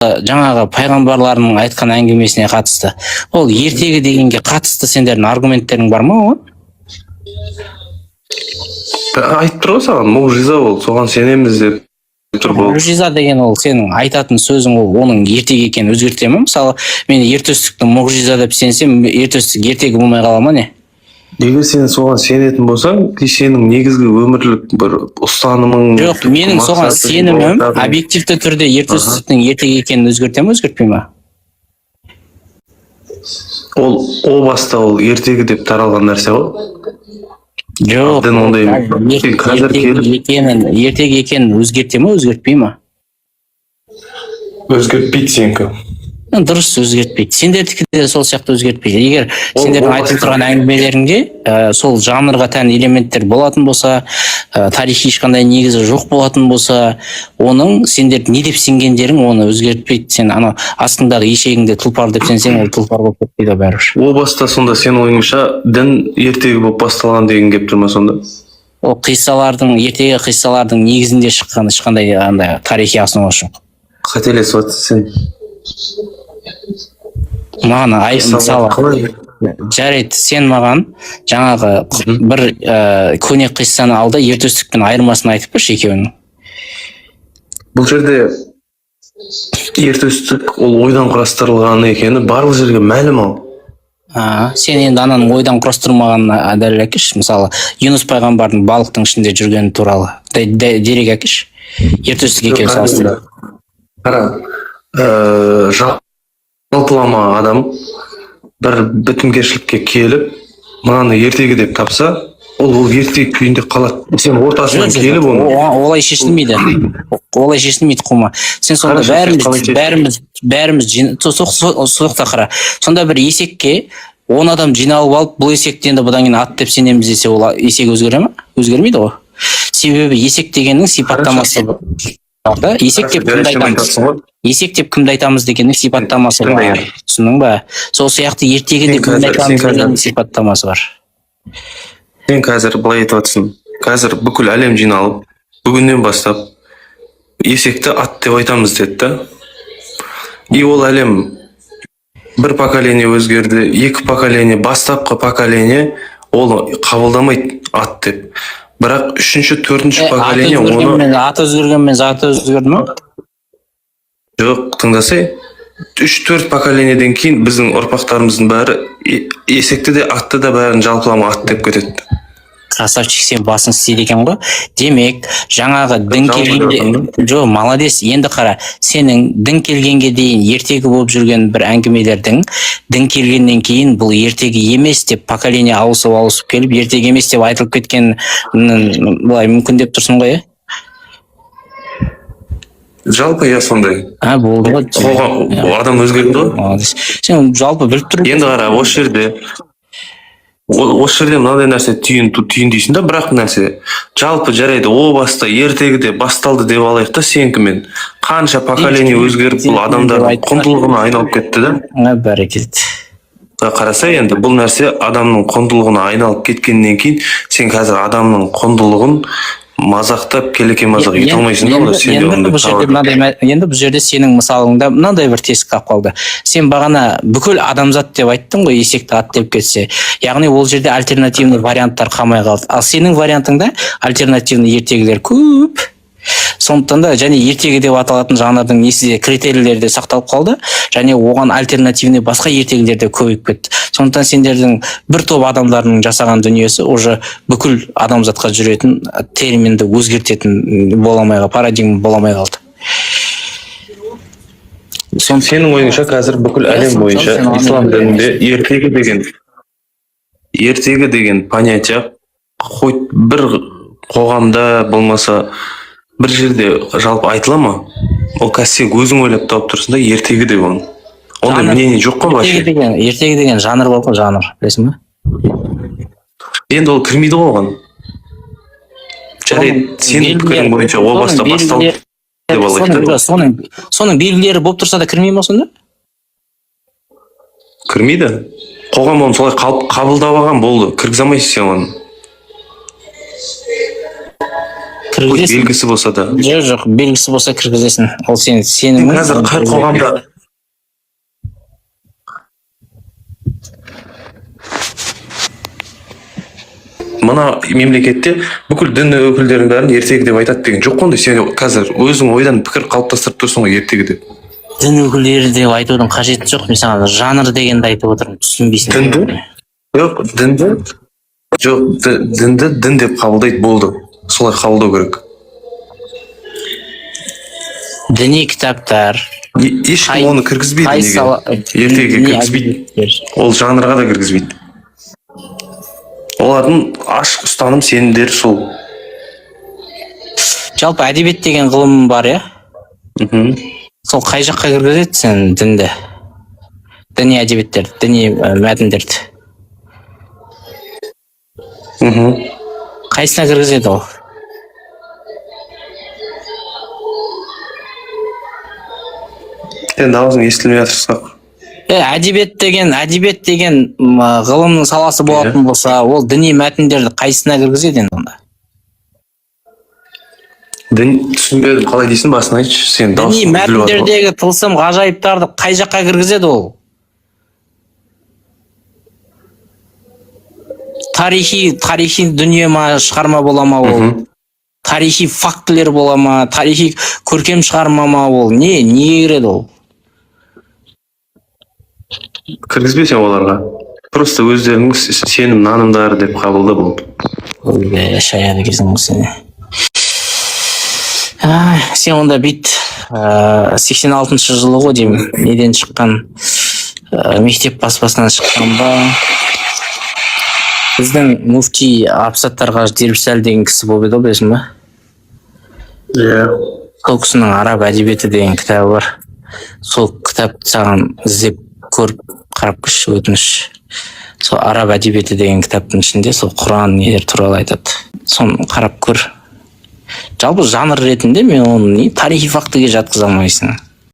Жаңағы пайғамбарлардың айтқан әңгімесіне қатысты, ол ертегі дегенге қатысты сендердің аргументтерің бар ма оған? Айтып тұр ғой саған, мұғжиза ол, соған сенеміз деп тұр бұл. Мұғжиза деген ол сенің айтатын сөзің, ол оның ертегі екенін өзгерте ме? Мысалы, мен Ер Төстікті мұғжиза деп сенсем, Ер Төстік ертегі болмай қала ма, не? Егер сен соған сенетін болсаң, сенің негізгі өмірлік бір ұстанымың, Жоқ, менің соған мақсатың, сенімім бағытың. объективті түрде Ер Төстіктің ертегі екенін өзгерте ме, өзгертпей ма? Ол о баста ол ертегі деп таралған нәрсе ғой. Жоқ. Әбден ондай емес. Сен қазір Ертегі келіп екенін өзгерте ме, өзгертпей ма? Өзгертпейді сенікі. Дұрыс, өзгертпейді. Сендердікі де сол сияқты өзгертпейді. Егер сендердің айтып тұрған әңгімелеріңде сол жанрға тән элементтер болатын болса, тарихи ешқандай негізі жоқ болатын болса, оның сендер не деп сенгендерің оны өзгертпейді. Сен анау астыңдағы ешегіңде тұлпар деп сенсең, ол тұлпар болып кетпейді ғой бәрібір. О баста сонда сенің ойыңша, дін ертегі болып басталған деген келіп тұр ма сонда? Ол қиссалардың, ертегі қиссалардың негізінде шыққан, ешқандай андай тарихи основасы жоқ. Қателесіп жатырсың сен. Маған мысалы, Қалай? Жарайды, сен маған жаңағы бір көне қиссаны ал да, Ер Төстікпен айырмасын айтып берші екеуінің. Бұл жерде Ер Төстік ол ойдан құрастырылған екені барлық жерге мәлім ау. А, сен енді ананың ойдан құрастырмағанына дәлел әкелші. Мысалы, Юнус пайғамбардың балықтың ішінде жүргені туралы дерек әкелші, Ер Төстік екеуін салыстырып. Қара, жалпылама адам бір бітімгершілікке келіп, мынаны ертегі деп тапса, ол ертегі күйінде қалады. Сен ортасынан Жоқ, келіп оны олай шешілмейді, олай шешілмейді, Құма. Сен сонда Хорошо, бәріміз қалай шешіледі? бәріміз соқта, қара, сонда бір есекке 10 адам жиналып алып, бұл есекті енді бұдан кейін ат деп сенеміз десе, ол есек өзгере ма? Өзгермейді ғой, себебі есек дегеннің сипаттамасы бар да. Есек деп кімді Жарайды, сен айтамыз? айтасың ғой. Есек деп кімді айтамыз дегеннің сипаттамасы Тыңда бар, енді. түсіндің ба? Сол сияқты ертегі Сен деп кімді қазір- сен айтамыз қазір- дегеннің сипаттамасы бар. Сен қазір былай айтып жатырсың: қазір бүкіл әлем жиналып, бүгіннен бастап есекті ат деп айтамыз деді да. И ол әлем бір поколение өзгерді, екі поколение, бастапқы поколение ол қабылдамайды ат деп, бірақ үшінші, төртінші Аты поколение оны өзгергенмен, аты өзгергенмен заты өзгерді ма? Жоқ, тыңдасай, үш төрт поколениеден кейін біздің ұрпақтарымыздың бәрі есекті де, атты да, бәрін жалпылама ат деп кетеді. Красавчик, сен басың істейді екен ғой. Демек, жаңағы дін Жалпы келгенде, жоқ, молодец. Енді қара, сенің дін келгенге дейін ертегі болып жүрген бір әңгімелердің дін келгеннен кейін бұл ертегі емес деп, поколение ауысып ауысып келіп, ертегі емес деп айтылып кеткенін былай мүмкін деп тұрсың ғой, иә? Жалпы, иә, сондай. А, болды ғой. Қоғам, адам өзгерді ғой. Молодец, сен жалпы біліп тұр. Енді қара, осы жерде мынандай нәрсе түйіндейсің да. Бірақ нәрсе жалпы, жарайды, о баста ертегіде басталды деп алайық та, сенікімен қанша поколение өзгеріп, бұл адамдардың құндылығына айналып кетті да. А, бәрекелді. Қараса, енді бұл нәрсе адамның құндылығына айналып кеткеннен кейін, сен қазір адамның құндылығын мазақтап, келеке мазақ ете алмайсың да Енді, ғой. Сенде енді ондай бұл жерде тауар. Енді бұл жерде сенің мысалыңда мынандай бір тесік қалып қалды. Сен бағана бүкіл адамзат деп айттың ғой, есекті ат деп кетсе, яғни ол жерде альтернативный варианттар қалмай қалды. Ал сенің вариантыңда альтернативный ертегілер көп, сондықтан да және ертегі деп аталатын жанрдың несі де, критерийлері де сақталып қалды және оған альтернативный басқа ертегілер де көбейіп кетті. Сондықтан сендердің бір топ адамдардың жасаған дүниесі уже бүкіл адамзатқа жүретін терминді өзгертетін бола алмай, парадигма бола алмай қалды. Сенің ойыңша, қазір бүкіл әлем бойынша ислам дінінде ертегі деген понятие хоть бір қоғамда болмаса, бір жерде жалпы айтыла ма? Ол қазір сен өзің ойлап тауып тұрсың да ертегі деп оны. Ондай мнение жоқ қой Ертегі вообще. деген жанр бар ғой, жанр, білесің ба? Енді ол кірмейді ғой оған. Жарайды, сенің пікірің бойынша о баста басталды деп алайық та. Соның белгілері болып тұрса да, кірмей ма сонда? Кірмейді. Қоғам оны солай қабылдап алған, болды, кіргізе алмайсың сен оны. Кіргізесің. Белгісі болса да. Жоқ, жоқ, белгісі болса, кіргізесің. Ол сен Сен сенімің. қазір қай қоғамда, мына мемлекетте бүкіл дін өкілдерінің бәрін ертегі деп айтады деген жоқ қой ондай. Сен қазір өзің ойдан пікір қалыптастырып тұрсың ғой ертегі деп. Дін өкілдері деп айтудың қажеті жоқ. Мен саған жанр дегенді айтып отырмын, түсінбейсің. Дінді, жоқ, дінді, жоқ, дінді дін деп қабылдайды, болды, солай қабылдау керек. Діни кітаптар Ешкім оны кіргізбейді. қай Неге сала? Ертегіге Діни кіргізбейді. әдебиеттер. Ол жанрға да кіргізбейді. Олардың ашық ұстаным сенімдері сол. Жалпы әдебиет деген ғылым бар, иә? Мхм. Сол қай жаққа кіргізеді сен дінді, діни әдебиеттерді, діни мәтіндерді? Мхм. Қайсысына кіргізеді ол? Сен дауысың естілмей жатыр, Ысқақ. Әдебиет деген ғылымның саласы болатын болса, ол діни мәтіндерді қайсысына кіргізеді енді онда? Дін, түсінбедім, қалай дейсің, басын айтшы сен. Діни Дауысың үзіліп жатыр ғой. мәтіндердегі тылсым ғажайыптарды қай жаққа кіргізеді ол? Тарихи дүние ма, шығарма бола ма ол? Тарихи фактілер бола ма, тарихи көркем шығарма ма ол? Неге кіреді ол? Кіргізбе сен оларға, просто өздерінің сенім нанымдары деп қабылда, болды. Ой, шаяды екенсің ғой сен. Ай, сен онда бүйт, 86-жылы ғой деймін, неден шыққан, мектеп баспасынан шыққан ба, біздің муфти Абсаттар қажы Дербісәлі деген кісі болып еді ғой, білесің ба? Иә. Сол кісінің «Араб әдебиеті» деген кітабы бар. Сол кітапты саған іздеп көріп, қарап көрші, өтініш. Сол «Араб әдебиеті» деген кітаптың ішінде сол Құран нелер туралы айтады, соны қарап көр. Жалпы жанр ретінде мен оны не тарихи фактіге жатқыза алмайсың.